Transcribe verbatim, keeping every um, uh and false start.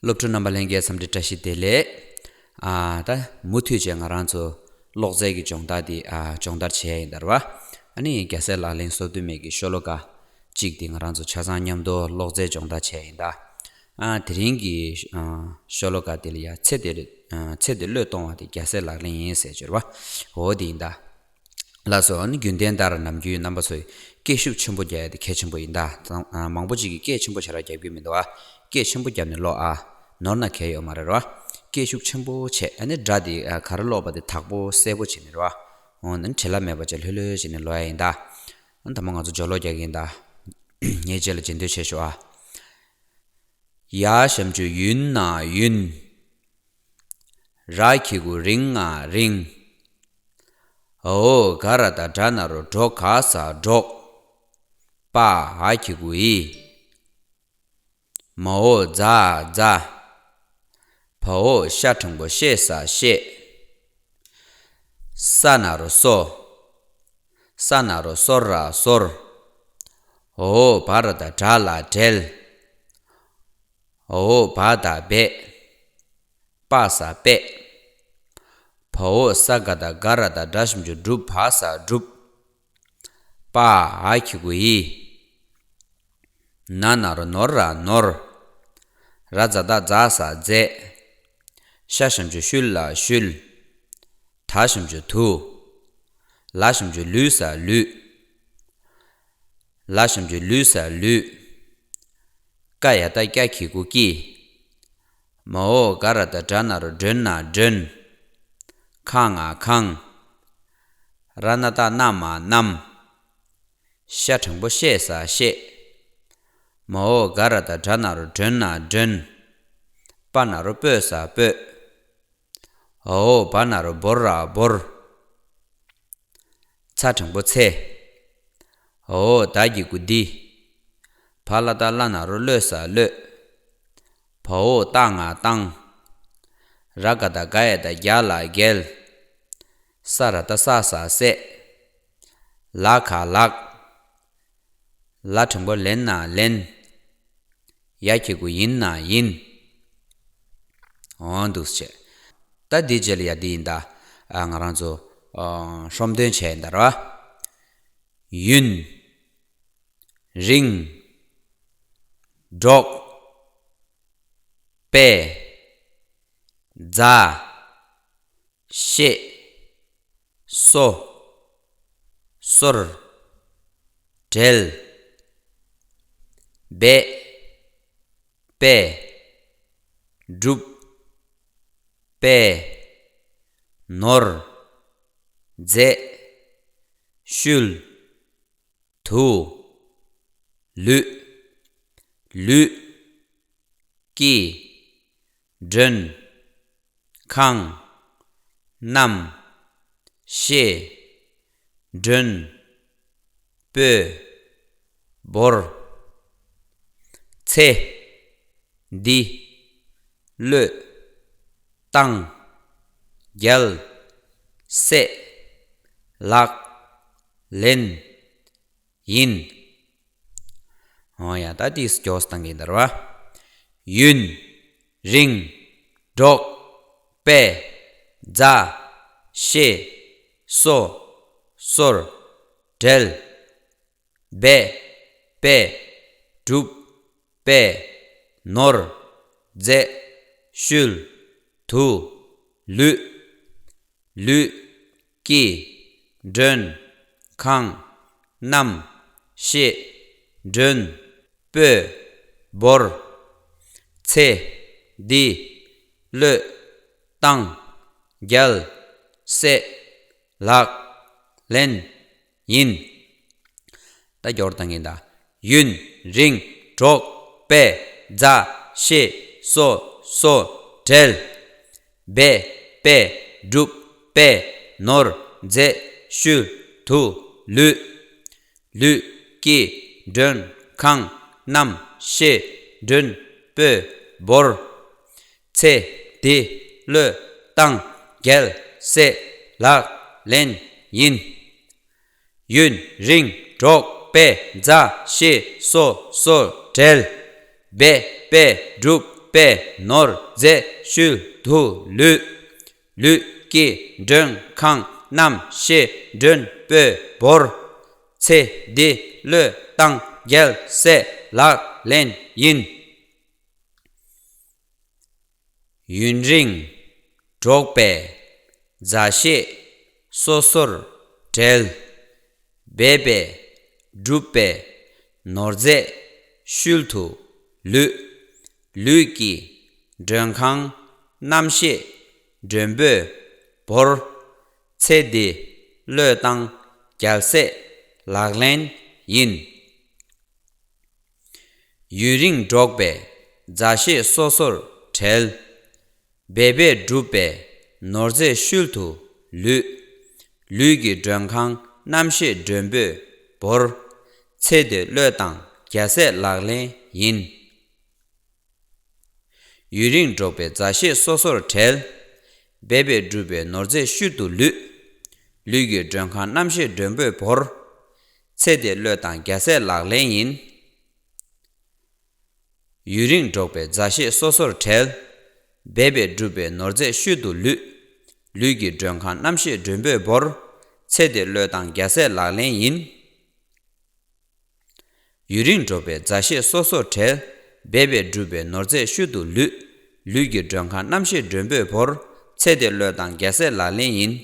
སློབ་ཕྲུག་རྣམ་པ་ལྷན་རྒྱས་འཚམས་འདྲི་བཀྲ་ཤིས་བདེ་ལེགས། ཨ་ད་མུ་མཐུད་བྱས་ང་རང་ཚོ་ཀློག་རྩལ་གྱི་སྦྱོང་བརྡར་འདི་ཨ་སྦྱོང་བརྡར་བྱས་ཡིན་ད་རེད་བ། ཨ་ནི་རྒྱལ་སྲས་ལག་ལེན་སོ་བདུན་མའི་གི་ཤོ་ལོ་ཀ་གཅིག་འདི་ང་རང་ཚོ་ཆ་ཚང་མཉམ་དུ་ཀློག་རྩལ་སྦྱོང་བརྡར་བྱས་ཡིན་ད། ཨ་དེ་རིང་གི་ཨ་ཤོ་ལོ་ཀ་འདི་ལ་ཡ་ཚེ་འདི་ཨ་ཚེ་འདི་བློས་གཏོང་བ་དེ་རྒྱལ་སྲས་ལག་ལེན་ཡིན་ཟེར་གྱུར་བ། འོ་དེ་ཡིན་ད། ལགས་སོ། ཨ་ནི་རྒྱུན་ལྡན་ལྟར་ནམ་རྒྱུན་རྣམ་པ་ཚོས་སྐད་ཤུགས་ཆེན་པོ་རྒྱག་ཡ་དེ་གལ་ཆེན་པོ་ཡིན་ད། ཨ་མང་པོ་ཅིག་གིས་སྐད་ཆེན་པོ་ཞེ་དྲག་རྒྱབ་ཀྱི་མི་འདུག་ཨ། སྐད་ཆེན་པོ་རྒྱབ་ནས་ཀློག་ཨ། ནོར་ན་གལ་ཡོད་མ་རེད་རོ། སྐད་ཤུགས་ཆེན་པོ་བྱས་ཨ་ནི་སྒྲ་དེ་ཨ་ག་རེ་ཀློག་པ་དེ་དག་པོ་གསལ་པོ་བྱས་ནས་རོ། འོ་ན་བྲེལ་བ་མེད་པ་བྱས་ལྷོད་ལྷོད་བྱས་ནས་ཀློག་ཡ་ཡིན་ད། ཨ་ནི་ད་མ་ང་ཚོ་སྦྱོར་ཀློག་རྒྱག་གི་ཡིན་ད། ངའི་རྗེས་ལ་རྗེས་ཟློས་བྱས་ཤོག་ཨ། ཡ་ཞབས་ཀྱུ་ཡུན་ན་ཡུན། ར་གི་གུ་རིང་ང་རིང་། འ་འོག་ག་ར་བཏགས་གྲ་ན་རོ་གྲོ་ག་ས་གྲོགས། པ་འ་གི་གུ་འི། མ་འོག་ཛ་ཛ། བ་འོག་ཤ་འགྲེང་བུ་ཤེ་ས་ཤེས། ས་ན་རོ་སོ། ས་ན་རོ་སོ་ར་སོར། འ་འོག་བ་ར་བཏགས་བྲ་ལ་བྲལ། འ་འོག་བ་བཏགས་བས། པ་ས་པས། བ་འོག་ས་ག་བཏགས་ག་ར་བཏགས་གྲ་ཞབས་ཀྱུ་གྲུ་བ་ས་གྲུབ། པ་འ་གི་གུ་འི། ན་ན་རོ་ནོ་ར་ནོར། ར་ཛ་བཏགས་རྫ་ས་རྫས། ཤ་ཞབས་ཀྱུ་ཤུ་ལ་ཤུལ། ད་ཞབས་ཀྱུ་དུ། ལ་ཞབས་ཀྱུ་ལུ་ས་ལུས། ལ་ཞབས་ཀྱུ་ལུ་ས་ལུས། ཀ་ཡ་བཏགས་ཀྱ་གི་གུ་ཀྱི། མ་འོག་ག་ར་བཏགས་གྲ་ན་རོ་གྲོ་ན་གྲོན། ཁ་ང་ཁང་། ར་ན་བཏགས་རྣ་མ་རྣམ། ཤ་འགྲེང་བུ་ཤེ་ས་ཤེས། མ་འོག་ག་ར་བཏགས་གྲ་ན་རོ་གྲོ་ན་གྲོན། པ་ན་རོ་པོ་ས་པོས། འ་འོག་བ་ན་རོ་བོ་ར་བོར། ཚ་འགྲེང་བུ་ཚེ། འ་འོག་ད་གི་གུ་འདི། བ་ལ་བཏགས་བླ་ན་རོ་བློ་ས་བློས། བ་འོག་བཏགས་ང་བཏང་། ར་ག་བཏགས་རྒ་ཡ་བཏགས་རྒྱ་ལ་རྒྱལ། ས་ར་བཏགས་སྲ་ས་སྲས། ལ་ག་ལགས། ལ་འགྲེང་བུ་ལེ་ན་ལེན། ཡ་གི་གུ་ཡིན་ན་ཡིན། འོ་འདུག་སེ་བྱས། ད་འདི་རྗེས་ལ་ཡ་འདི་ཡིན་ད། ཨ་ང་རང་ཚོ་ཨ་ཧྲོམ་སྟོན་བྱས་ཡིན་ད་ར། ཡུན། རིང་། འགྲོགས། པས། མཛའ། ཤེས། སོ། སོར། བྲལ། འབད། པས། བསྒྲུབས། པས། ནོར། མཛད། ཤུལ། དུ། ལུས། ལུས། ཀྱི། མགྲོན། ཁང་། རྣམས། ཤེས། མགྲོན། སྤོས། འབོར། ཚེ། འདི། བློས། བཏང་། རྒྱལ། སྲས། ལག། ལེན། ཡིན། འོ་ཡ་ད་ཏིས་སྐྱོ་སྟངས་ཀྱི་འདར་བ། ཡུན། རིང་། འགྲོགས། པས། མཛའ། ཤེས། སོ། སོར། བྲལ། འབད། པས། བསྒྲུབས། པས། ནོར། མཛད། ཤུལ། དུ། ལུས། ལུས། ཀྱི། མགྲོན། ཁང་། རྣམས། ཤེས། མགྲོན། སྤོས། འབོར། ཚེ། འདི། བློས། བཏང་། རྒྱལ། སྲས། ལག། ལེན། ཡིན། ད་སྐྱོར་བཏང་གིན་ད། ཡུན། རིང་། འགྲོགས། པས། མཛའ། ཤེས། སོ། སོར། བྲལ། འབད། པས། བསྒྲུབས། པས། ནོར། མཛད། ཤུལ། དུ། ལུས། ལུས། ཀྱི། མགྲོན། ཁང་། རྣམས། ཤེས། མགྲོན། སྤོས། འབོར། ཚེ། འདི། བློས། བཏང་། རྒྱལ། སྲས། ལག། ལེན། ཡིན། ཡུན། རིང་། འགྲོགས། པས། མཛའ། ཤེས། སོ། སོར། བྲལ། འབད། པས། བསྒྲུབས། པས་ནོར་རྫས་ཤུལ་དུ་ལུས། ལུས་ཀྱི་མགྲོན་ཁང་རྣམ་ཤེས་མགྲོན་པོས་བོར། ཚེ་འདི་བློས་བཏང་རྒྱལ་སྲས་ལག་ལེན་ཡིན། ཡུན་རིང་འགྲོགས་པའི་མཛའ་བཤེས་སོ་སོར་བྲལ། སྦས་པས་བསྒྲུབས་པའི་ནོར་རྫས་ཤུལ་དུ་ལུས། ལུས་ཀྱི་མགྲོན་ཁང་རྣམ་ཤེས་མགྲོན་པོས་བོར། ཚེ་འདི་བློས་བཏང་རྒྱལ་སྲས་ལག་ལེན་ཡིན། ཡུན་རིང་འགྲོགས་པའི་མཛའ་བཤེས་སོ་སོར་བྲལ། སྦས་པས་བསྒྲུབས་པའི་ནོར་རྫས་ཤུལ་དུ་ལུས། ལུས་ཀྱི་མགྲོན་ཁང་རྣམ་ཤེས་མགྲོན་པོས་བོར། ཚེ་འདི་བློས་བཏང་རྒྱལ་སྲས་ལག་ལེན་ཡིན། ཡུན་རིང་འགྲོགས་པའི་མཛའ་བཤེས་སོ་སོར་བྲལ། སྦས་པས་བསྒྲུབས་པའི་ནོར་རྫས་ཤུལ་དུ་ལུས། ལུས་ཀྱི་མགྲོན་ཁང་རྣམ་ཤེས་མགྲོན་པོས་བོར། ཚེ་འདི་བློས་བཏང་རྒྱལ་སྲས་ལག་ལེན་ཡིན། ཡུན་རིང་འགྲོགས་པའི་མཛའ་བཤེས་སོ་སོར་བྲལ། སྦས་པས་བསྒྲུབས་པའི་ནོར་རྫས་ཤུལ་དུ་ལུས། ལུས་ཀྱི་མགྲོན་ཁང་རྣམ་ཤེས་མགྲོན་པོས་བོར། ཚེ་འདི་བློས་བཏང་རྒྱལ་སྲས་ལག་ལེན་ཡིན། ཡུན་རིང་འགྲོགས་པའི་མཛའ་བཤེས་སོ་སོར་བྲལ། སྦས་པས་བསྒྲུབས་པའི་ནོར་རྫས་ཤུལ་དུ་ལུས། ལུས་ཀྱི་མགྲོན་ཁང་རྣམ་ཤེས་མགྲོན་པོས་བོར། ཚེ་འདི་བློས་བཏང་རྒྱལ་སྲས་ལག་ལེན་ཡིན།